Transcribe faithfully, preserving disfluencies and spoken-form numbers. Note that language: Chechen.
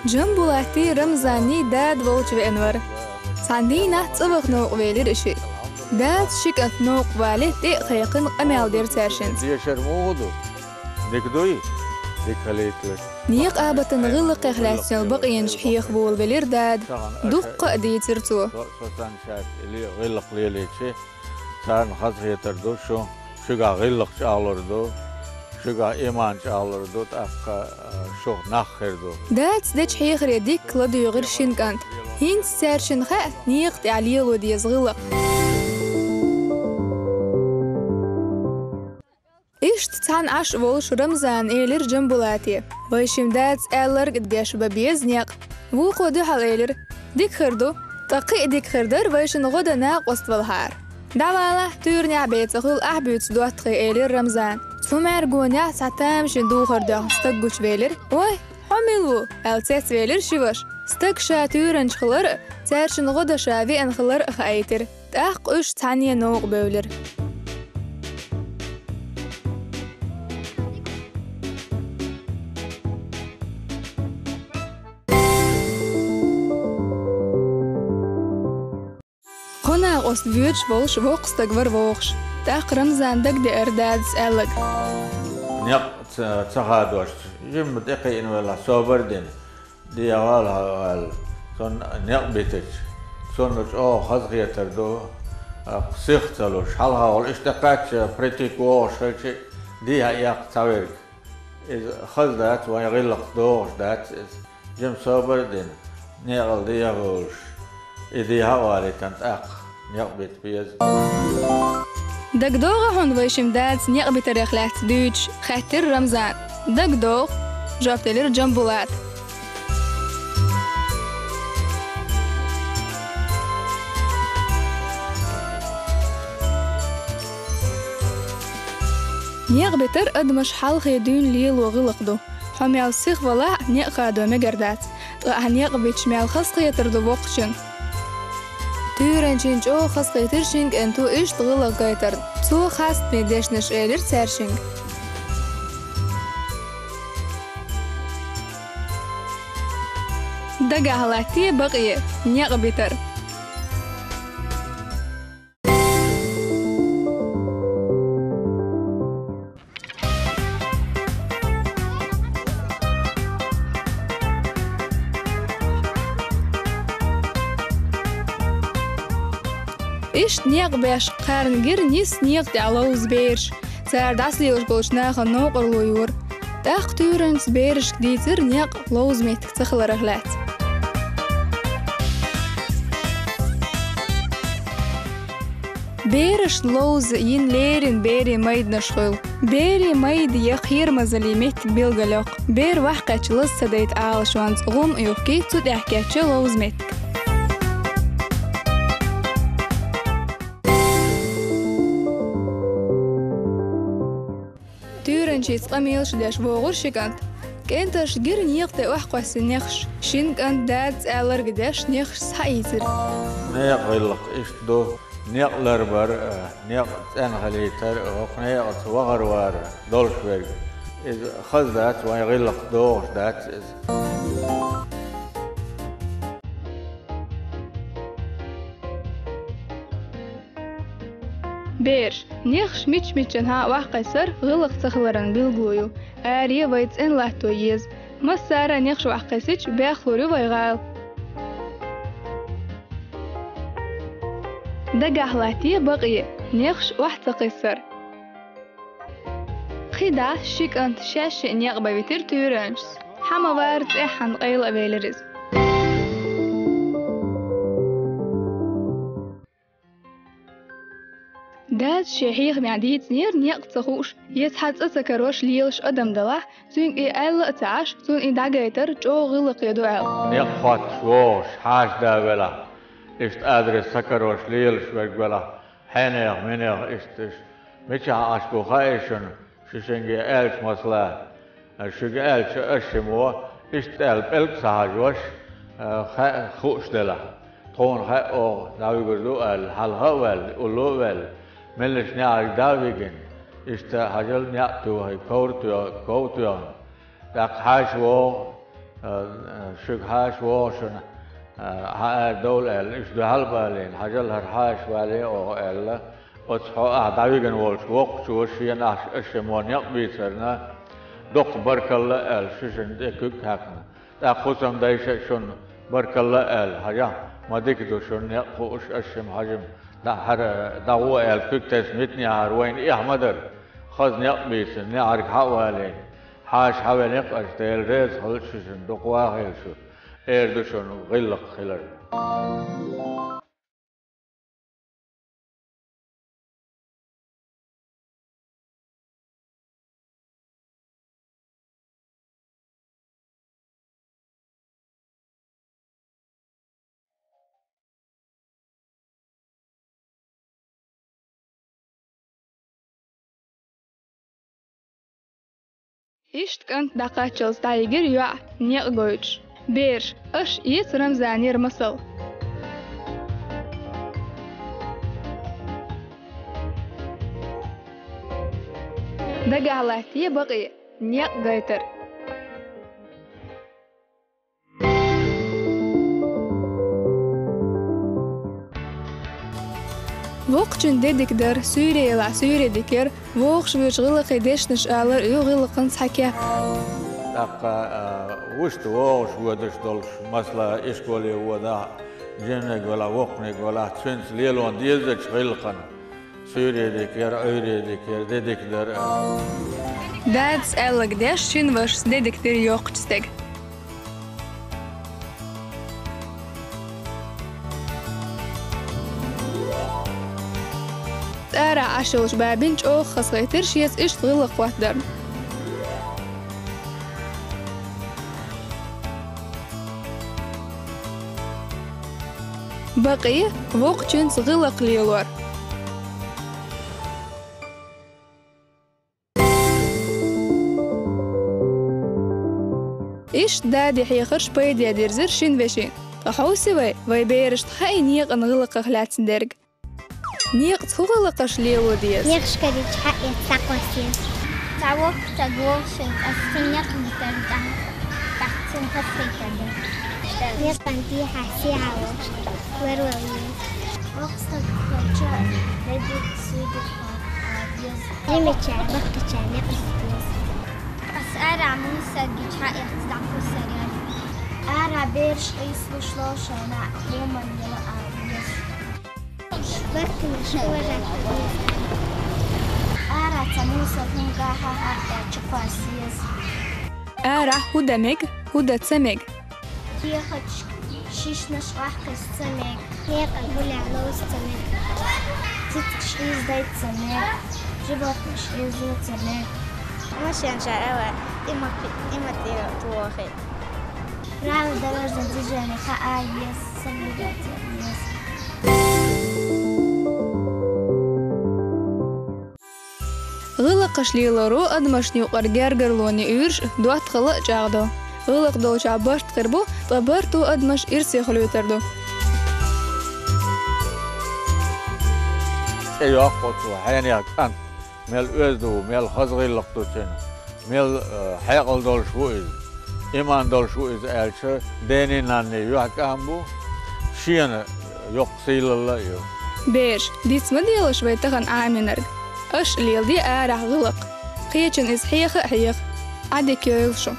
Джамбулатий, Рамзаний дада волчу веана вара. Цхьана дийнахь цӀа ваха новкъа велира и шиъ. Дадас ши кӀант новкъа вале, тӀе а кхайкхина, къамел дира цаьршинца. Дешар муха ду? Дика дуй? Дика хилийталаш. Некъабатан гӀиллакхех лаьцна йолу бакъонаш хьеха волавелира дада. Дуккха а дийцира цо. Со, со санна шаьш гӀиллакх лелийча, царна хазахетар ду шу, шуьгахь гӀиллакх чӀагӀлур ду, шуьгахь иман чӀагӀлур ду, тӀаккха, а, шух нах хир ду. Дадас дечу хьехаре дикка ладуьйгӀира шина кӀанта. ХӀинца цаьршинна хаьа некъа тӀехь лело деза гӀиллакх. Иштта цхьаьна Ӏаш волуш Рамзана элира Джамбулате: «Вайшимма дадас аьлларг а деш бан беза некъ». Вукхо дуьхьал элира: «Дика хир ду, ткъа кхин а дика хир дара, вайшинна гӀо дан накъост валахьара». «ДӀавалахь, туьйранехь бен ца хуьлу, ахь буьйцу доттагӀий», — элира Рамзана. Цу мӀаьргонехь цхьа тамашийна духар доьхна стаг гучувелира. «Ой, хьо мила ву?» — аьлла цецвелира ши ваша. Стаг ша туьйранча хилар а, цаьршинна гӀо дан ша веана хилар а хаийтира. ТӀаккха уьш цхьаьна новкъа бевлира. Кхо накъост воьдуш волуш воккха стаг вара вогӀуш. ТӀаккха Рамзана дагадеара дадас аьлларг. Некъ ца, ца хадош, жимма тӀекхиъна велахь, собар а дина, дехьа вала аьлла, цунна некъ битича, цунна чӀогӀа хазахетар ду, а, сих ца луш, хьалха волу иштта кхаьчча, притик вогӀуш хилча, дехьа эккха цхьаверг. Иза хаза дац, вайн гӀиллакх догӀуш дац иза. Жимма собар а дина, некъал дехьа волуш, и дехьа а валийтина, тӀаккха некъ бита беза. «ДагадогӀий хьуна вайшимма дадас некъ битарех лаьцна дуьйцуш?» — хаьттира Рамзана. «ДагадогӀу», — жоп делира Джамбулата. Некъ битар адамаш хьалхе дуьйна лело гӀиллакх ду. Хьо мел сиха валахь а, некъ хадо мегар дац. Ткъа ахь некъ бича мел хазахетар ду воккхачунна. Туьйранчин чӀогӀа хазахийтира шин кӀанто иштта гӀиллакх гайтарна. Цо хастаме дешнаш элира цаьршинга. Дагахь латтий бакъе некъ битар? Иштта некъ беш кхарна гира нисса некъа тӀехь ловза бераш. Цара дӀасалелаш болчу нахана новкъарло йора. ТӀаккха туьйранчаша берашка дийцира некъ ловза меттиг ца хиларах лаьцна. Берашна ловза йина леррина берийн майданаш хуьлу. Берийн майда я кхерамазаллин меттиг билгалйоккху. Бер ваьхкхетча лаза ца дайта Ӏалашонца гӀум а юхкий, цу тӀехь кечйо ловза меттиг. Туьйранчица къамелаш деш вогӀура ши кӀант. КӀенташа гира некъа тӀе охьакхоьссина нехаш. Шина кӀанта дадас аьлларг деш нехаш схьаийцира. Некъа гӀиллакх иштта ду: некъ ларбар а, некъ цӀена хилийтар а, хӀокху некъаца вахар вар долуш верг. Иза хаза дац, вайн гӀиллакх догӀуш дац иза. Бераш, нехаш мичча-миччанхьа охьакхессар гӀиллакх ца хиларан билгало ю. Аре вай цӀена латто еза. Массара а нехаш охьакхессича, бехлур ю вай гӀала. Дагахь латтий бакъе нехаш охьа ца кхессар? КхидӀа ши кӀант шаьшшиъ некъ бан витира туьйранчас. Хьан ма вара цӀеххьана къайла а велира иза. Дадас шен хьехамехь дийцинера некъ ца хууш, я цхьа цӀа ца карош лелаш адам далахь, цуьнга и аьлла а ца Ӏаш, цунна и дӀагайтар чӀогӀа гӀиллакхе ду аьлла. Некъ хоттуш вогӀуш, хьаша да велахь, иштта адрес ца карош лелаш верг велахь, хьенех, минех иштта, иштта. Мичахь Ӏаш бу хаьий шуна? Шу шуьнга аьлча масала, шуьга аьлча аш шиммо, иштта аьлла пӀелг ца хьажош, хаьа хууш делахь. Тхуна хаьа оха дӀавуьгур ду аьлла, хьалха а ваьлла, улло а ваьлла, меллачу неӀарга дӀа а вигина, иштта хьажал неӀ а тухий, ковра тоьхна, ков тоьхна, тӀаккха хьаша вогӀу, Э, шуьга хьаша вогӀу шуна, э, хьан ара довла аьлла, уьш дуьхьал а балийна, хьажал, хӀара хьаша вале оха аьлла, оцу хьо ахь дӀавигна волчу воккхачо шена ахь аш шиммо некъ бийцарна, доккха баркалла а аьлла, шуьшинна тӀе куьг а хьаькхна. ТӀаккха хӀусамдайша а шуна баркалла а аьлла, хьажахь, ма дика ду шуна некъ хууш, аш шимма хьажим, дӀа-, хӀара дӀагӀо аьлла куьг тесна митинехьара вайна эхь ма дара, хаза некъ бийцина, неӀарга хьа а валийна. Хьаша хьавеана-кх аша, Дела реза хуьлда шуьшинна, дукха вахийла шу, эр ду шуна гӀиллакх хилар. Иштта кӀант дӀакхаччалц дӀайигира йоӀ некъ гойтуш. Бераш, аша эца Рамзанера масал. Дагахь латтий бакъий некъ гайтар? Воккхачун де дика дар, суьйре ялахь суьйре дика яр, вогӀуш воьдучу гӀиллакхийн дешнаш алар а ю гӀиллакхан цхьа кеп. ТӀаккха, а, вуьшта вогӀуш воьдуш долуш, масала, ишколе водахь, жимниг велахь, воккханиг велахь, цуьнца лело дезачу гӀиллакхана. Суьйре дика яр, Ӏуьйре дика яр, де дика дар а. Дадас аьлларг деш, шина вашас де дика дира йоккхачу стеган. ТӀарахь Ӏаш йолчу бабин чӀогӀа хазахийтира шеца иштта гӀиллакх хӀоттарна. Бакъий, воккхачуьнца гӀиллакх лелор. Иштта дади хьехарш пайде дирзира шина вешин. Ткъа хьовсий вай, вай берашна хаий некъан гӀиллакхах лаьцна дерг? Некъаца хӀун гӀиллакхаш лело деза? Некъаш карийча хьаэца дӀакхосса еза. Цхьа воккха стаг вогӀуш вара, аса цунна некъ битира тӀаккха, тӀаккха цунна хазахийтар дара. Некъан дехьа сехьа вогӀуш, ларвала еза. Воккха стаг хилча, де дика, суьйре дика хила деза. Жимачара, баккхачара некъ битар деза. Аса арахь муьлхха стаг гича хьаэца дӀакхоссар яра. Арахь бераш къийсалуш ло шайна, ломан яла ала еза. Баркалла, школа жаттар еза. Арахь цхьа муьлхха хӀума гахьа хьаьрча кхосса еза. Арахь хӀун дан мега, хӀун дан ца мега? Кехаташ, шишнаш къахкхесса ца мега. Некъан гуляй ловза ца мега. Цицкаш ийзадайта ца мега. Жибарташ ийзаде ца мега. Машен ша ала, тӀима-, тӀима-, тӀе тохий. Правила дорожного движения хаа еза, соблюдать ян еза. ГӀиллакхаш лелоро адамашна юкъара гергарлонийн уьйраш доттагӀалла а чӀагӀдо. ГӀиллакх долчохь барт хир бу, ткъа барто адамаш ирсе хуьлуьйтур ду. ЦӀе йоккху цо хьенех кӀант. Мел оьзда ву, мел хаза гӀиллакх ду цуьнан, мел, э, хьекъал долуш ву иза, иман долуш ву иза аьлча, дений-нанний юьхькӀам бу, шена йоккха сийлалла а ю. Бераш, диц ма делаш вай тахана Ӏамийнарг. Аша а леладе арахь гӀиллакх. Кхечунна иза хьеха а хьеха. Ӏадика йойла шу.